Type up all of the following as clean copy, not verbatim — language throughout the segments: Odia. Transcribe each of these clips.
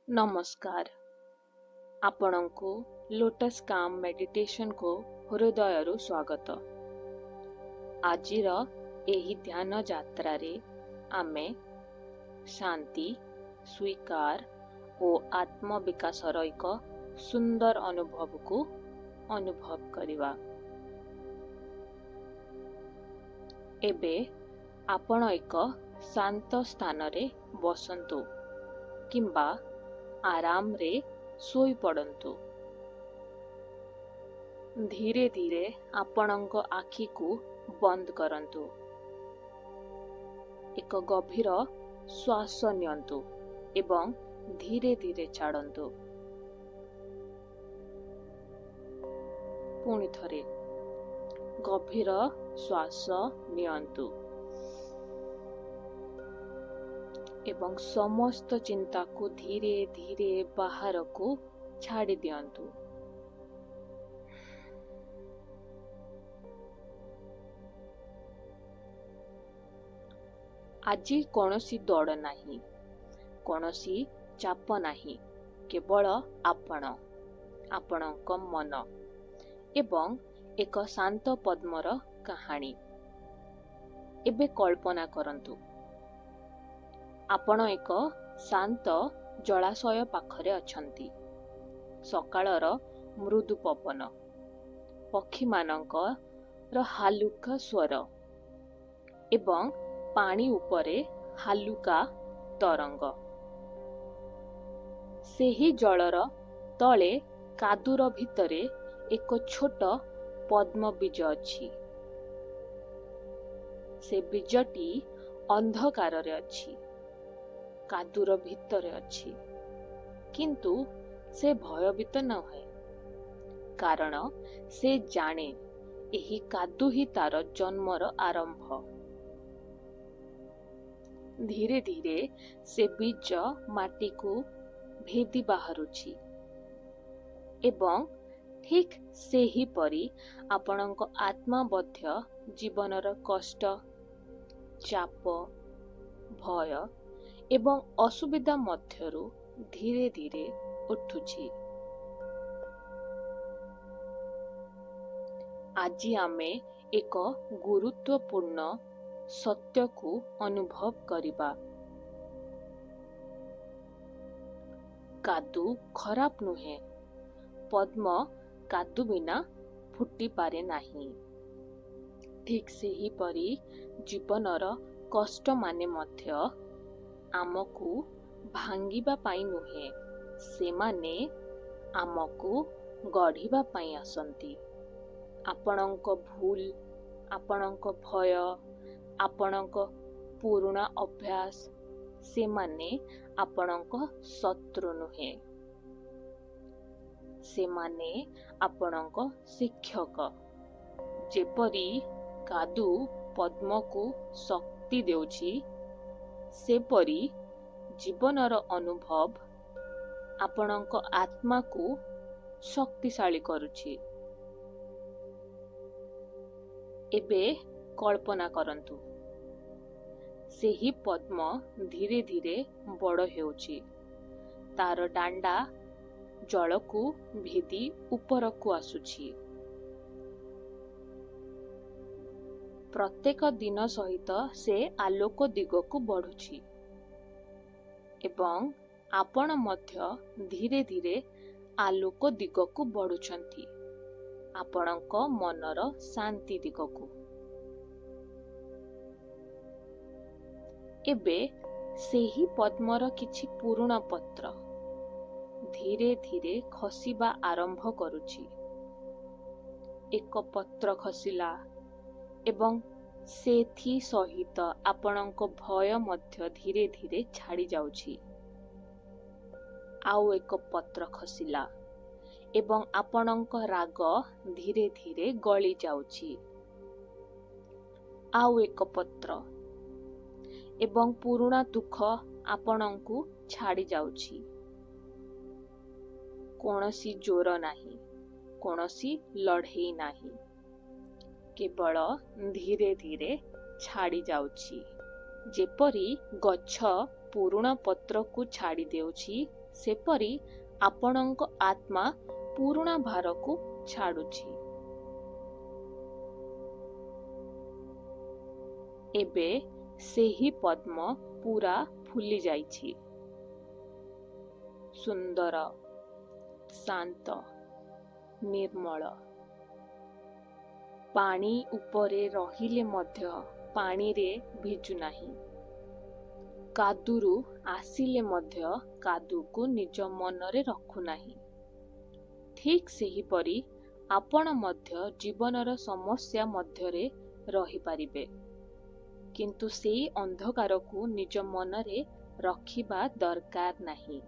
ନମସ୍କାର। ଆପଣଙ୍କୁ ଲୋଟସ୍ କାମ୍ ମେଡିଟେସନକୁ ହୃଦୟରୁ ସ୍ୱାଗତ। ଆଜିର ଏହି ଧ୍ୟାନ ଯାତ୍ରାରେ ଆମେ ଶାନ୍ତି, ସ୍ୱୀକାର ଓ ଆତ୍ମବିକାଶର ଏକ ସୁନ୍ଦର ଅନୁଭବକୁ ଅନୁଭବ କରିବା। ଏବେ ଆପଣ ଏକ ଶାନ୍ତ ସ୍ଥାନରେ ବସନ୍ତୁ କିମ୍ବା ଆରାମରେ ଶୋଇପଡ଼ନ୍ତୁ। ଧୀରେ ଧୀରେ ଆପଣଙ୍କ ଆଖିକୁ ବନ୍ଦ କରନ୍ତୁ। ଏକ ଗଭୀର ଶ୍ୱାସ ନିଅନ୍ତୁ ଏବଂ ଧୀରେ ଧୀରେ ଛାଡ଼ନ୍ତୁ। ପୁଣି ଥରେ ଗଭୀର ଶ୍ୱାସ ନିଅନ୍ତୁ ଏବଂ ସମସ୍ତ ଚିନ୍ତାକୁ ଧୀରେ ଧୀରେ ବାହାରକୁ ଛାଡ଼ି ଦିଅନ୍ତୁ। ଆଜି କୌଣସି ଦୌଡ଼ ନାହିଁ, କୌଣସି ଚାପ ନାହିଁ, କେବଳ ଆପଣ, ଆପଣଙ୍କ ମନ ଏବଂ ଏକ ଶାନ୍ତ ପଦ୍ମର କାହାଣୀ। ଏବେ କଳ୍ପନା କରନ୍ତୁ, ଆପଣ ଏକ ଶାନ୍ତ ଜଳାଶୟ ପାଖରେ ଅଛନ୍ତି। ସକାଳର ମୃଦୁ ପବନ, ପକ୍ଷୀମାନଙ୍କର ହାଲୁକା ସ୍ୱର ଏବଂ ପାଣି ଉପରେ ହାଲୁକା ତରଙ୍ଗ। ସେହି ଜଳର ତଳେ କାଦୁର ଭିତରେ ଏକ ଛୋଟ ପଦ୍ମ ବୀଜ ଅଛି। ସେ ବୀଜଟି ଅନ୍ଧକାରରେ ଅଛି, କାଦୁର ଭିତରେ ଅଛି, କିନ୍ତୁ ସେ ଭୟଭୀତ ନୁହେଁ, କାରଣ ସେ ଜାଣେ ଏହି କାଦୁ ହିଁ ତାର ଜନ୍ମର ଆରମ୍ଭ। ଧୀରେ ଧୀରେ ସେ ବୀଜ ମାଟିକୁ ଭେଦି ବାହାରୁଛି ଏବଂ ଠିକ୍ ସେହିପରି ଆପଣଙ୍କ ଆତ୍ମା ମଧ୍ୟ ଜୀବନର କଷ୍ଟ, ଚାପ, ଭୟ ଏବଂ ଅସୁବିଧା ମଧ୍ୟରୁ ଧୀରେ ଧୀରେ ଉଠୁଛି। ଆଜି ଆମେ ଏକ ଗୁରୁତ୍ୱପୂର୍ଣ୍ଣ ସତ୍ୟକୁ ଅନୁଭବ କରିବା। କାଦୁ ଖରାପ ନୁହେଁ, ପଦ୍ମ କାଦୁ ବିନା ଫୁଟିପାରେ ନାହିଁ। ଠିକ୍ ସେହିପରି ଜୀବନର କଷ୍ଟମାନେ ମଧ୍ୟ ଆମକୁ ଭାଙ୍ଗିବା ପାଇଁ ନୁହେଁ, ସେମାନେ ଆମକୁ ଗଢ଼ିବା ପାଇଁ ଆସନ୍ତି। ଆପଣଙ୍କ ଭୁଲ, ଆପଣଙ୍କ ଭୟ, ଆପଣଙ୍କ ପୁରୁଣା ଅଭ୍ୟାସ, ସେମାନେ ଆପଣଙ୍କ ଶତ୍ରୁ ନୁହେଁ, ସେମାନେ ଆପଣଙ୍କ ଶିକ୍ଷକ। ଯେପରି କାଦୁ ପଦ୍ମକୁ ଶକ୍ତି ଦେଉଛି, ସେପରି ଜୀବନର ଅନୁଭବ ଆପଣଙ୍କ ଆତ୍ମାକୁ ଶକ୍ତିଶାଳୀ କରୁଛି। ଏବେ କଳ୍ପନା କରନ୍ତୁ, ସେହି ପଦ୍ମ ଧୀରେ ଧୀରେ ବଡ଼ ହେଉଛି। ତାର ଡାଣ୍ଡା ଜଳକୁ ଭେଦି ଉପରକୁ ଆସୁଛି। ପ୍ରତ୍ୟେକ ଦିନ ସହିତ ସେ ଆଲୋକ ଦିଗକୁ ବଢ଼ୁଛି ଏବଂ ଆପଣ ମଧ୍ୟ ଧୀରେ ଧୀରେ ଆଲୋକ ଦିଗକୁ ବଢ଼ୁଛନ୍ତି, ଆପଣଙ୍କ ମନର ଶାନ୍ତି ଦିଗକୁ। ଏବେ ସେହି ପଦ୍ମର କିଛି ପୁରୁଣା ପତ୍ର ଧୀରେ ଧୀରେ ଖସିବା ଆରମ୍ଭ କରୁଛି। ଏକ ପତ୍ର ଖସିଲା ଏବଂ ସେଥି ସହିତ ଆପଣଙ୍କ ଭୟ ମଧ୍ୟ ଧୀରେ ଧୀରେ ଛାଡ଼ି ଯାଉଛି। ଆଉ ଏକ ପତ୍ର ଖସିଲା ଏବଂ ଆପଣଙ୍କ ରାଗ ଧୀରେ ଧୀରେ ଗଳି ଯାଉଛି। ଆଉ ଏକ ପତ୍ର ଏବଂ ପୁରୁଣା ଦୁଃଖ ଆପଣଙ୍କୁ ଛାଡ଼ି ଯାଉଛି। କୌଣସି ଜୋର ନାହିଁ, କୌଣସି ଲଢ଼େଇ ନାହିଁ, କେବଳ ଧୀରେ ଧୀରେ ଛାଡ଼ି ଯାଉଛି। ଯେପରି ଗଛ ପୁରୁଣା ପତ୍ରକୁ ଛାଡ଼ି ଦେଉଛି, ସେପରି ଆପଣଙ୍କ ଆତ୍ମା ପୁରୁଣା ଭାରକୁ ଛାଡୁଛି। ଏବେ ସେହି ପଦ୍ମ ପୁରା ଫୁଲି ଯାଇଛି, ସୁନ୍ଦର, ଶାନ୍ତ, ନିର୍ମଳ। ପାଣି ଉପରେ ରହିଲେ ମଧ୍ୟ ପାଣିରେ ଭିଜୁନାହିଁ। କାଦୁରୁ ଆସିଲେ ମଧ୍ୟ କାଦୁକୁ ନିଜ ମନରେ ରଖୁନାହିଁ। ଠିକ୍ ସେହିପରି ଆପଣ ମଧ୍ୟ ଜୀବନର ସମସ୍ୟା ମଧ୍ୟରେ ରହିପାରିବେ, କିନ୍ତୁ ସେଇ ଅନ୍ଧକାରକୁ ନିଜ ମନରେ ରଖିବା ଦରକାର ନାହିଁ।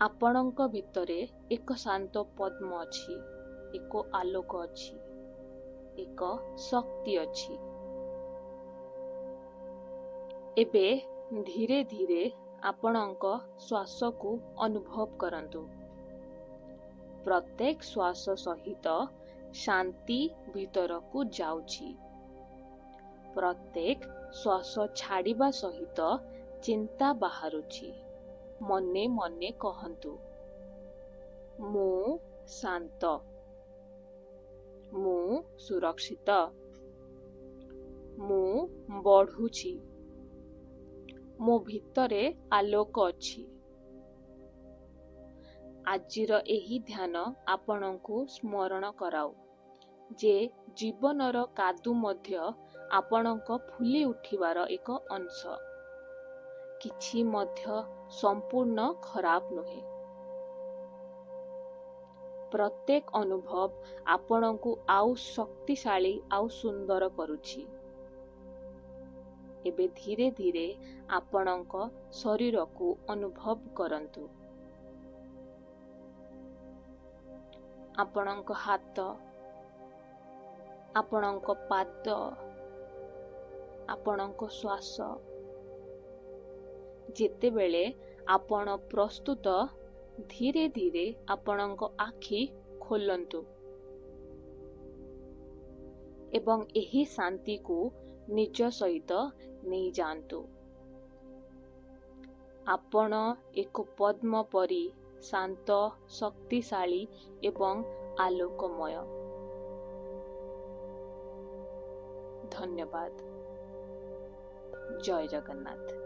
ଆପଣଙ୍କ ଭିତରେ ଏକ ଶାନ୍ତ ପଦ୍ମ ଅଛି, ଏକ ଆଲୋକ ଅଛି, ଏକ ଶକ୍ତି ଅଛି। ଏବେ ଧୀରେ ଧୀରେ ଆପଣଙ୍କ ଶ୍ୱାସକୁ ଅନୁଭବ କରନ୍ତୁ। ପ୍ରତ୍ୟେକ ଶ୍ୱାସ ସହିତ ଶାନ୍ତି ଭିତରକୁ ଯାଉଛି। ପ୍ରତ୍ୟେକ ଶ୍ୱାସ ଛାଡ଼ିବା ସହିତ ଚିନ୍ତା ବାହାରୁଛି। ମନେ ମନେ କହନ୍ତୁ, ମୁଁ ଶାନ୍ତ, ମୁଁ ସୁରକ୍ଷିତ, ମୁଁ ବଢ଼ୁଛି, ମୋ ଭିତରେ ଆଲୋକ ଅଛି। ଆଜିର ଏହି ଧ୍ୟାନ ଆପଣଙ୍କୁ ସ୍ମରଣ କରାଉ ଯେ ଜୀବନର କାଦୁ ମଧ୍ୟ ଆପଣଙ୍କ ଫୁଲି ଉଠିବାର ଏକ ଅଂଶ। କିଛି ମଧ୍ୟ ସମ୍ପୂର୍ଣ୍ଣ ଖରାପ ନୁହେଁ। ପ୍ରତ୍ୟେକ ଅନୁଭବ ଆପଣଙ୍କୁ ଆଉ ଶକ୍ତିଶାଳୀ ଆଉ ସୁନ୍ଦର କରୁଛି। ଏବେ ଧୀରେ ଧୀରେ ଆପଣଙ୍କ ଶରୀରକୁ ଅନୁଭବ କରନ୍ତୁ। ଆପଣଙ୍କ ହାତ, ଆପଣଙ୍କ ପାଦ, ଆପଣଙ୍କ ଶ୍ୱାସ। ଯେତେବେଳେ ଆପଣ ପ୍ରସ୍ତୁତ, ଧୀରେ ଧୀରେ ଆପଣଙ୍କ ଆଖି ଖୋଲନ୍ତୁ ଏବଂ ଏହି ଶାନ୍ତିକୁ ନିଜ ସହିତ ନେଇଯାଆନ୍ତୁ। ଆପଣ ଏକ ପଦ୍ମ ପରି ଶାନ୍ତ, ଶକ୍ତିଶାଳୀ ଏବଂ ଆଲୋକମୟ। ଧନ୍ୟବାଦ। ଜୟ ଜଗନ୍ନାଥ।